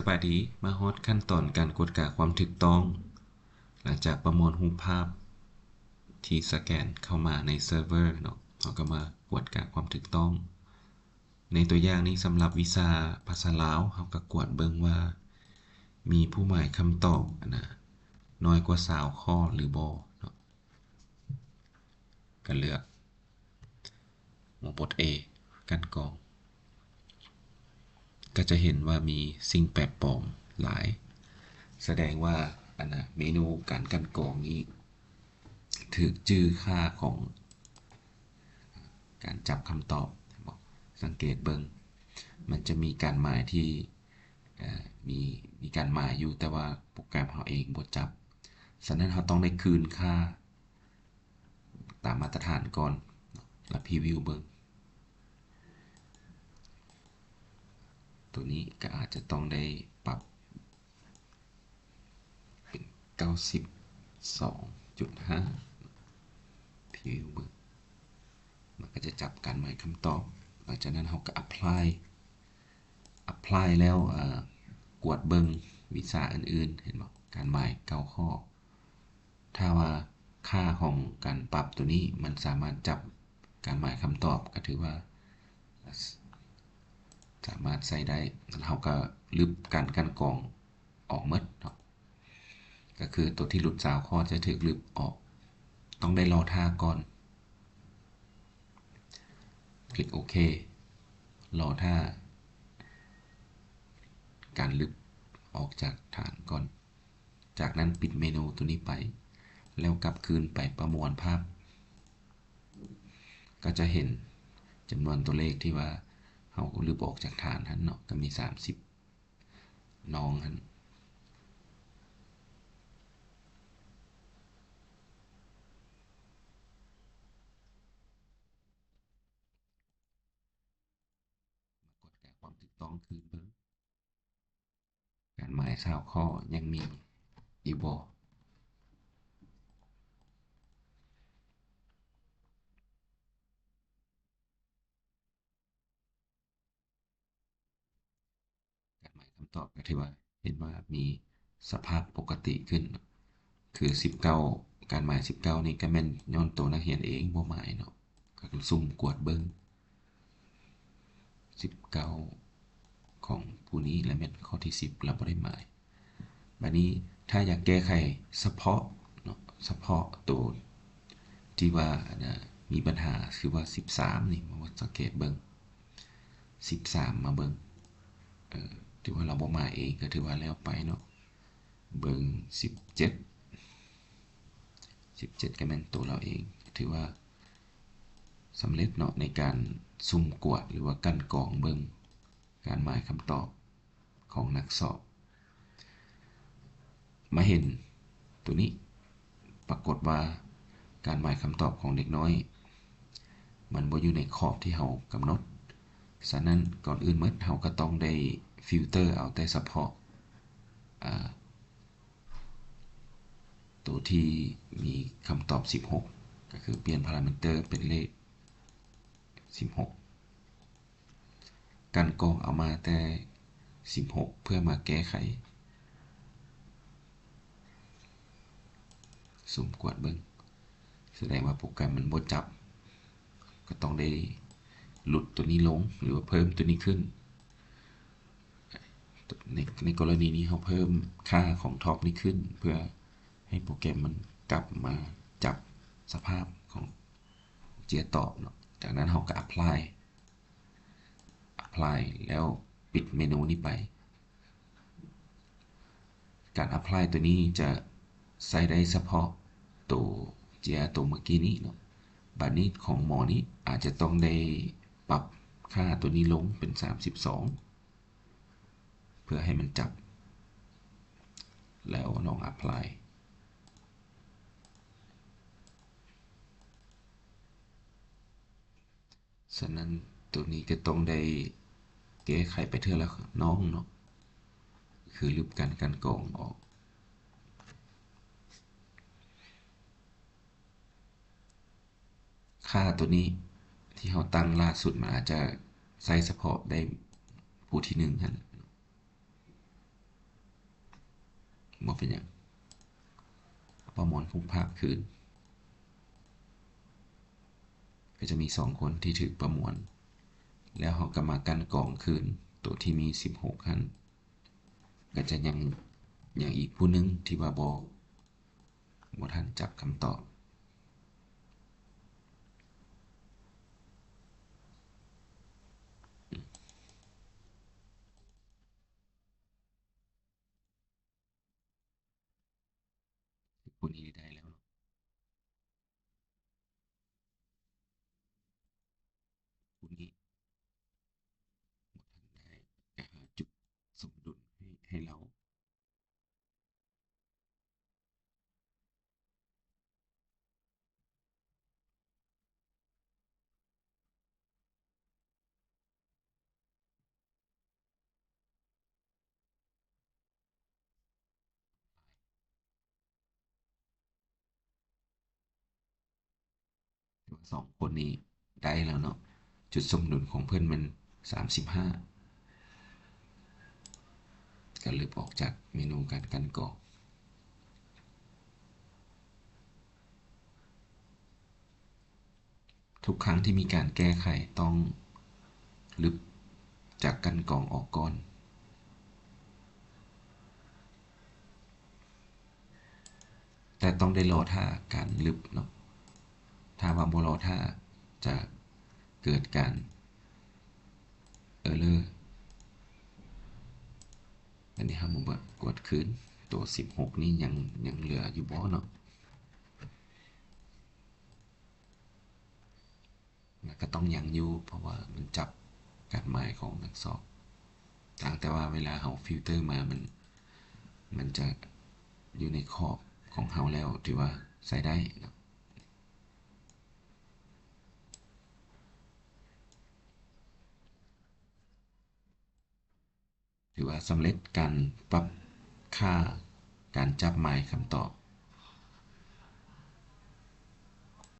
ສະບາຍດີ, ມາຮອດຂັ້ນຕອນການກວດກາຄວາມຖືກຕ້ອງ. ຫຼັງຈາກປະມວນຮູບພາບທີ່ສະແກນເຂົ້າມາໃນເຊີເວີເນາະ, ເຮົາກໍມາກວດກາຄວາມຖືກຕ້ອງ. ໃນຕົວຢ່າງນີ້, ສຳລັບວິຊາພາສາລາວ, ເຮົາກໍກວດເບິ່ງວ່າມີຜູ້ໝາຍຄຳຕອບ ອັນນະ ນ້ອຍກວ່າຊາວຂໍ້ຫຼືບໍ່ເນາະ. ກໍເລືອກໝວດ A ກັ່ນກອງ ກໍຈະເຫັນວ່າມີສິ່ງແປກປອມຫຼາຍ, ສະແດງວ່າ ອັນນະ ເມນູການກັ່ນກອງນີ້ຖືກຈື່ຄ່າຂອງການຈັບຄຳຕອບ. ສັງເກດເບິ່ງ ມັນຈະມີການໝາຍທີ່ ເອີ ມີ ມີການໝາຍຢູ່, ແຕ່ວ່າໂປຣແກຣມເຮົາເອງບໍ່ຈັບ. ສະນັ້ນ ເຮົາຕ້ອງໄດ້ຄືນຄ່າ ຕາມມາດຕະຖານກ່ອນ ແລ້ວພຣີວິວເບິ່ງ. ໂຕນີ້ກໍອາດຈະຕ້ອງໄດ້ປັບເປັນເກົ້າສິບສອງຈຸດຫ້າ ພຣີວິວເບິ່ງ. ມັນກໍຈະຈັບການໝາຍຄຳຕອບ. ຫຼັງຈາກນັ້ນເຮົາກໍແອັບພລາຍ ແອັບພລາຍແລ້ວ ເອີ ກວດເບິ່ງວິຊາອື່ນໆ ເຫັນບໍ່? ການໝາຍເກົ້າຂໍ້. ຖ້າວ່າຄ່າຂອງການປັບໂຕນີ້ມັນສາມາດຈັບການໝາຍຄຳຕອບ ກໍຖືວ່າສາມາດໃຊ້ໄດ້. ເຮົາກໍລຶບການກັ່ນກອງອອກໝົດເນາະ, ກໍຄືໂຕທີ່ຫຼຸດຊາວຂໍ້ຈະຖືກລຶບອອກ. ຕ້ອງໄດ້ລໍຖ້າກ່ອນ. ຄລິກໂອເຄ, ລໍຖ້າການລຶບອອກຈາກຖານກ່ອນ. ຈາກນັ້ນປິດເມນູໂຕນີ້ໄປ ແລ້ວກັບຄືນໄປປະມວນພາບ. ກໍຈະເຫັນຈຳນວນຕົວເລກທີ່ວ່າເຮົາລຶບອອກຈາກຖານຫັ້ນເນາະ, ກໍມີສາມສິບນ້ອງຫັ້ນ. ມາກວດກາຄວາມຖືກຕ້ອງຄືນເບິ່ງ ການໝາຍຊາວຂໍ້ຍັງມີຢູ່ບໍ່? ການໝາຍຄຳຕອບກໍຖືວ່າເຫັນວ່າມີສະພາບປົກກະຕິຂຶ້ນ ຄືສິບເກົ້າ ການໝາຍສິບເກົ້ານີ້ກໍແມ່ນຍ້ອນໂຕນັກຮຽນເອງບໍ່ໝາຍເນາະ, ກໍສຸ່ມກວດເບິ່ງ ສິບເກົ້າ ຂອງຜູ້ນີ້ ແລະ ແມ່ນຂໍ້ທີສິບ ລະບໍ່ໄດ້ໝາຍ. ບາດນີ້ຖ້າຢາກແກ້ໄຂສະເພາະເນາະ, ສະເພາະໂຕທີ່ວ່າ ອັນນະ ມີບັນຫາ ຄືວ່າສິບສາມນີ້ ມາສັງເກດເບິ່ງ ສິບສາມ ມາເບິ່ງ ເອີ ຖືວ່າລາວບໍ່ໝາຍເອງ ກໍຖືວ່າແລ້ວໄປເນາະ. ເບິ່ງສິບເຈັດ ສິບເຈັດ ກໍແມ່ນໂຕລາວເອງ, ຖືວ່າສຳເລັດເນາະ ໃນການສຸ່ມກວດ ຫຼືວ່າກັ່ນກອງເບິ່ງການໝາຍຄຳຕອບຂອງນັກສອບ. ມາເຫັນໂຕນີ້ ປາກົດວ່າການໝາຍຄຳຕອບຂອງເດັກນ້ອຍ ມັນບໍ່ຢູ່ໃນຂອບທີ່ເຮົາກຳນົດ. ສະນັ້ນ ກ່ອນອື່ນໝົດ ເຮົາກໍຕ້ອງໄດ້ຟິວເຕີເອົາແຕ່ສະເພາະ ອາ ໂຕທີ່ມີຄຳຕອບສິບຫົກ ກໍຄືປ່ຽນພາຣາມີເຕີເປັນເລກສິບຫົກ. ກັ່ນກອງເອົາມາແຕ່ສິບຫົກ ເພື່ອມາແກ້ໄຂ. ສຸ່ມກວດເບິ່ງ ສະແດງວ່າໂປຣແກຣມມັນບໍ່ຈັບ, ກໍຕ້ອງໄດ້ຫຼຸດໂຕນີ້ລົງ ຫຼືວ່າເພີ່ມໂຕນີ້ຂຶ້ນ. ໃນ ໃນກໍລະນີນີ້ ເຮົາເພີ່ມຄ່າຂອງທັອບນີ້ຂຶ້ນ ເພື່ອໃຫ້ໂປຣແກຣມມັນກັບມາຈັບສະພາບຂອງເຈ້ຍຕອບເນາະ. ຈາກນັ້ນເຮົາກໍແອັບພລາຍ ແອັບພລາຍ ແລ້ວປິດເມນູນີ້ໄປ. ການແອັບພລາຍໂຕນີ້ຈະໃຊ້ໄດ້ສະເພາະໂຕເຈ້ຍໂຕເມື່ອກີ້ນີ້ເນາະ. ບາດນີ້ຂອງໝໍນີ້ອາດຈະຕ້ອງໄດ້ປັບຄ່າໂຕນີ້ລົງເປັນສາມສິບສອງ ເພື່ອໃຫ້ມັນຈັບ ແລ້ວລອງແອັບພລາຍ. ສະນັ້ນ ໂຕນີ້ກໍຕ້ອງໄດ້ແກ້ໄຂໄປເທື່ອລະນ້ອງເນາະ, ຄືລຶບການກັ່ນກອງອອກ. ຄ່າໂຕນີ້ທີ່ເຮົາຕັ້ງລ່າສຸດ ມັນອາດຈະໃຊ້ສະເພາະໄດ້ຜູ້ທີໜຶ່ງຫັ້ນ. ບໍ່ເປັນຫຍັງ. ປະມວນຮູບພາບຄືນ ກໍຈະມີສອງຄົນທີ່ຖືກປະມວນ ແລ້ວເຮົາກໍມາກັ່ນກອງຄືນ ໂຕທີ່ມີສິບຫົກຫັ້ນ ກໍຈະຍັງ ຍັງອີກຜູ້ໜຶ່ງທີ່ວ່າບໍ່ ບໍ່ທັນຈັບຄຳຕອບ. ຜູ້ນີ້ໄດ້ແລ້ວເນາະ ຜູ້ນີ້ບໍ່ທັນໄດ້ ໄປຫາຈຸດສົມດຸນໃຫ້ ໃຫ້ລາວ. ສອງຄົນນີ້ໄດ້ແລ້ວເນາະ ຈຸດສົມດຸນຂອງເພິ່ນແມ່ນສາມສິບຫ້າ ກໍລຶບອອກຈາກເມນູການກັ່ນກອງ. ທຸກຄັ້ງທີ່ມີການແກ້ໄຂ ຕ້ອງລຶບຈາກກັ່ນກອງອອກກ່ອນ ແຕ່ຕ້ອງໄດ້ລໍຖ້າການລຶບເນາະ. ຖ້າວ່າບໍ່ລໍຖ້າ ຈະເກີດການ error. ອັນນີ້ເຮົາມາເບິ່ງ ກວດຄືນ ໂຕສິບຫົກນີ້ຍັງ ຍັງເຫຼືອຢູ່ບໍ່ເນາະ? ມັນກໍຕ້ອງຍັງຢູ່ ເພາະວ່າມັນຈັບການໝາຍຂອງນັກສອບ. ຕ່າງແຕ່ວ່າເວລາເຮົາຟິວເຕີມາ ມັນ ມັນຈະຢູ່ໃນຂອບຂອງເຮົາແລ້ວ ຖືວ່າໃຊ້ໄດ້ເນາະ. ຖືວ່າສຳເລັດການປັບຄ່າການຈັບໝາຍຄຳຕອບ